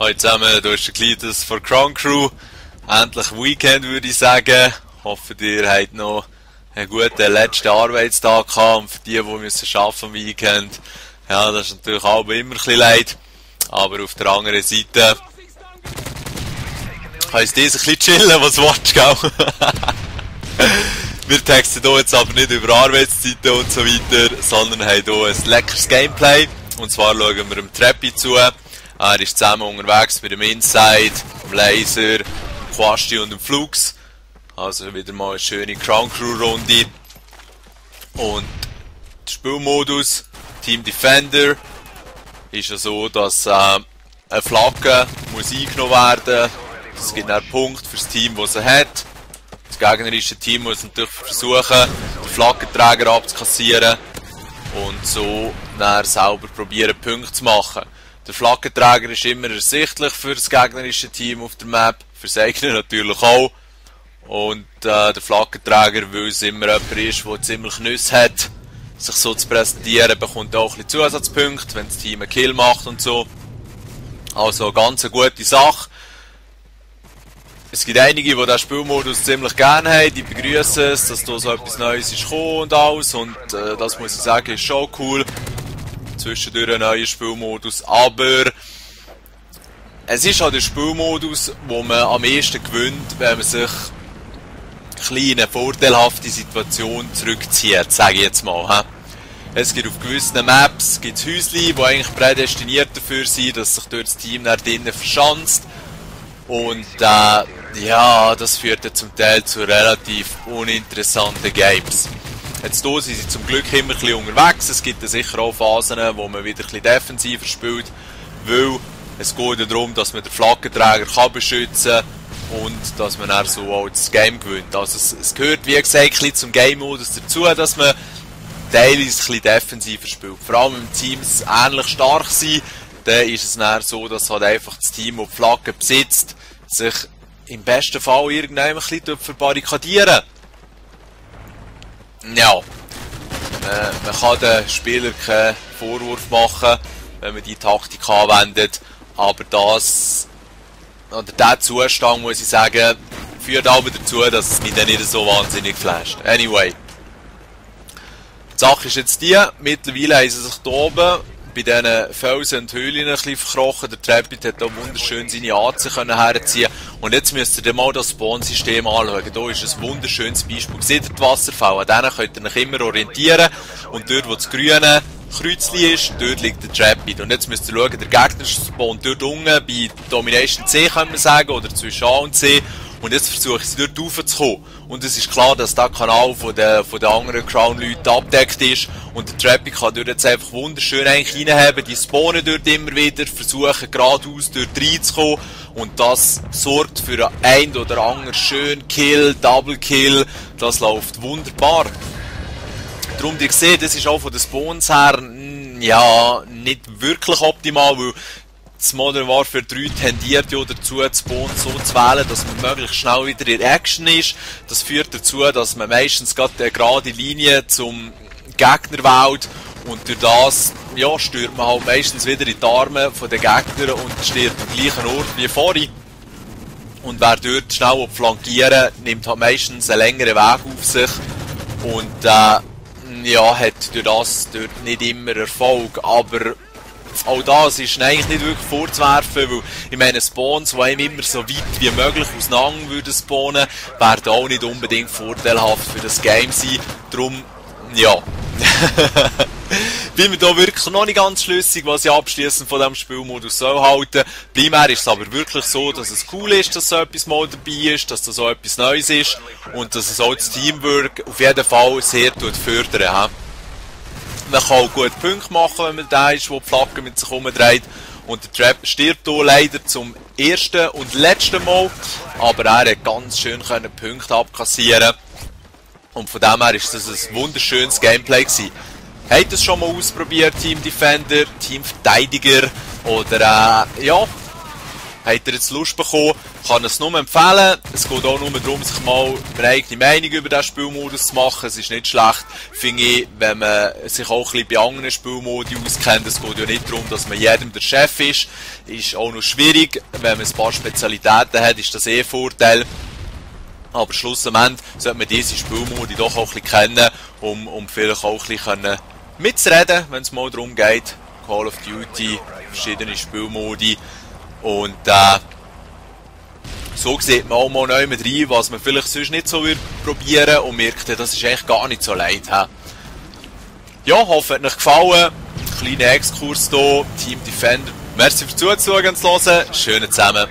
Hallo zusammen, hier ist der Cletus von Crown Crew. Endlich Weekend, würde ich sagen. Ich hoffe, ihr habt noch einen guten letzten Arbeitstag gehabt. Und für die, die müssen arbeiten am Weekend, ja, das ist natürlich auch immer ein bisschen leid. Aber auf der anderen Seite heisst das ein bisschen chillen, was willst du, gell? Wir texten hier jetzt aber nicht über Arbeitszeiten und so weiter, sondern haben hier ein leckeres Gameplay. Und zwar schauen wir dem Trappi zu. Er ist zusammen unterwegs mit dem Inside, dem Laser, dem Quasti und dem Flux. Also wieder mal eine schöne Crown Crew Runde. Und der Spielmodus, Team Defender, ist ja so, dass eine Flagge muss eingenommen werden. Es gibt einen Punkt für das Team, das sie hat. Das gegnerische Team muss natürlich versuchen, den Flaggenträger abzukassieren und so dann selber probieren, Punkte zu machen. Der Flaggenträger ist immer ersichtlich für das gegnerische Team auf der Map, für das eigene natürlich auch. Und der Flaggenträger, weil es immer jemand ist, der ziemlich Nüsse hat, sich so zu präsentieren, bekommt auch ein bisschen Zusatzpunkte, wenn das Team einen Kill macht und so. Also eine ganz gute Sache. Es gibt einige, die diesen Spielmodus ziemlich gerne haben, die begrüßen es, dass da so etwas Neues ist gekommen und alles. Und das muss ich sagen, ist schon cool. Zwischendurch ein neuer Spielmodus, aber es ist auch der Spielmodus, wo man am ehesten gewinnt, wenn man sich in eine vorteilhafte Situation zurückzieht, sage ich jetzt mal. Es gibt auf gewissen Maps gibt's Häuschen, die eigentlich prädestiniert dafür sind, dass sich dort das Team nach drinnen verschanzt. Und ja, das führt ja zum Teil zu relativ uninteressanten Games. Jetzt hier sind sie zum Glück immer ein bisschen unterwegs. Es gibt ja sicher auch Phasen, wo man wieder ein bisschen defensiver spielt, weil es geht ja darum, dass man den Flaggenträger kann beschützen kann und dass man dann so auch das Game gewinnt. Also es gehört, wie gesagt, ein bisschen zum Game-Modus dazu, dass man teilweise ein bisschen defensiver spielt. Vor allem wenn Teams ähnlich stark sind, dann ist es dann so, dass halt einfach das Team, das die Flagge besitzt, sich im besten Fall irgendwann ein bisschen verbarrikadieren. Ja, man kann den Spielern keinen Vorwurf machen, wenn man die Taktik anwendet, aber dieser Zustand, muss ich sagen, führt aber dazu, dass es mich dann nicht so wahnsinnig flasht. Anyway, die Sache ist jetzt die, mittlerweile haben sie sich hier oben bei diesen Felsen und Höhlen ein bisschen verkrochen. Der Trappit hat hier wunderschön seine AC herziehen. Und jetzt müsst ihr mal das Spawn-System anschauen. Hier ist ein wunderschönes Beispiel. Seht ihr die Wasserfälle? An denen könnt ihr euch immer orientieren. Und dort, wo das grüne Kreuzchen ist, dort liegt der Trappit. Und jetzt müsst ihr schauen, der Gegner spawnt dort unten bei Domination C, kann man sagen, oder zwischen A und C. Und jetzt versuche ich, dort raufzukommen. Und es ist klar, dass der Kanal von den anderen Crown-Leuten abgedeckt ist. Und der Trappy kann dort jetzt einfach wunderschön eigentlich reinhaben. Die spawnen dort immer wieder, versuchen geradeaus dort reinzukommen. Und das sorgt für einen oder anderen schönen Kill, Double Kill. Das läuft wunderbar. Darum, ihr seht, das ist auch von den Spawns her, ja, nicht wirklich optimal, weil das Modern Warfare 3 tendiert ja dazu, das Spawn so zu wählen, dass man möglichst schnell wieder in Action ist. Das führt dazu, dass man meistens gerade eine gerade Linie zum Gegner wählt und durch das, ja, stört man halt meistens wieder in die Arme der Gegner und steht am gleichen Ort wie vorhin. Und wer dort schnell flankieren, nimmt halt meistens einen längeren Weg auf sich und ja, hat durch das dort nicht immer Erfolg, aber auch das ist eigentlich nicht wirklich vorzuwerfen, weil ich meine Spawns, die einem immer so weit wie möglich auseinander würden spawnen, werden auch nicht unbedingt vorteilhaft für das Game sein. Darum, ja. Bin mir da wirklich noch nicht ganz schlüssig, was ich abschließend von diesem Spielmodus soll halten. Primär ist es aber wirklich so, dass es cool ist, dass so etwas mal dabei ist, dass das so etwas Neues ist und dass es auch das Teamwork auf jeden Fall sehr fördern. Man kann auch gut Punkte machen, wenn man da ist, wo die Flagge mit sich herumdreht. Und der Trap stirbt hier leider zum ersten und letzten Mal. Aber er hat ganz schön Punkte abkassieren. Und von dem her ist das ein wunderschönes Gameplay gewesen. Habt ihr es schon mal ausprobiert, Team Defender, Team Verteidiger? Oder ja, habt ihr jetzt Lust bekommen? kann es nur empfehlen. Es geht auch nur darum, sich mal eine eigene Meinung über diesen Spielmodus zu machen. Es ist nicht schlecht, finde ich, wenn man sich auch ein bisschen bei anderen Spielmodi auskennt. Es geht ja nicht darum, dass man jedem der Chef ist. Ist auch noch schwierig. Wenn man ein paar Spezialitäten hat, ist das eh ein Vorteil. Aber schlussendlich sollte man diese Spielmodi doch auch ein bisschen kennen, um vielleicht auch ein bisschen mitzureden, wenn es mal darum geht. Call of Duty, verschiedene Spielmodi. Und so sieht man auch mal neu mit rein, was man vielleicht sonst nicht so probieren und merkt, das ist echt gar nicht so leid. Ja, hoffe, hat euch gefallen. Kleiner Exkurs hier, Team Defender. Merci fürs Zuschauen und Hören. Schönen zusammen.